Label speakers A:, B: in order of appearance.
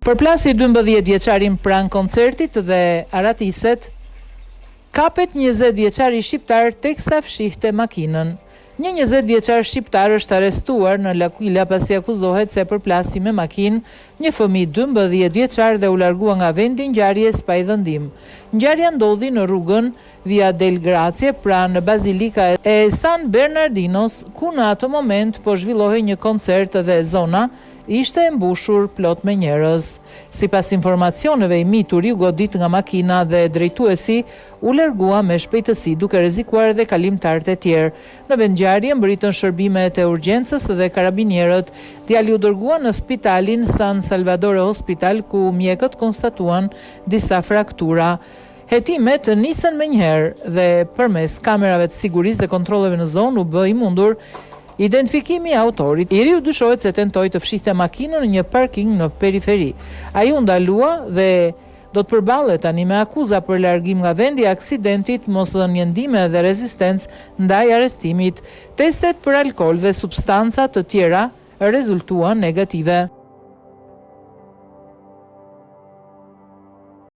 A: Përplasi 12 vjeçarin pranë koncertit dhe arratiset, kapet 20 vjeçari shqiptar teksa fshihte makinën. Një 20 vjeçar shqiptar është arrestuar në L'Aquila pasi akuzohet se përplasi me makinë një fëmijë 12 vjeçar dhe u largua nga vendi i ngjarjes pa i dhënë ndihmë. Ngjarja ndodhi në rrugën Via delle Grazie pranë Bazilika e San Bernardinos, ku në atë moment po zhvillohej një koncert dhe zona ishte e mbushur plot me njerëz. Sipas informacioneve, i mituri u godit nga makina dhe drejtuesi u largua me shpejtësi, duke rrezikuar edhe kalimtarët e tjerë. Në vendngjarje mbërritën shërbimet e urgjencës dhe karabinierët. Djali u dërgua në spitalin San Salvatore Hospital, ku mjekët konstatuan disa fraktura. Hetimet nisën menjëherë dhe përmes kamerave të sigurisë dhe kontrolleve në zonë u bë i mundur identifikimi i autorit. I riu dyshohet se tentoi të fshihte makinën në një parking në periferi. Ai u ndalua dhe do të përballet tani me akuza për largim nga vendi i aksidentit, mosdhënie ndihme dhe rezistencë ndaj arrestimit. Testet për alkool dhe substanca të tjera rezultuan negative.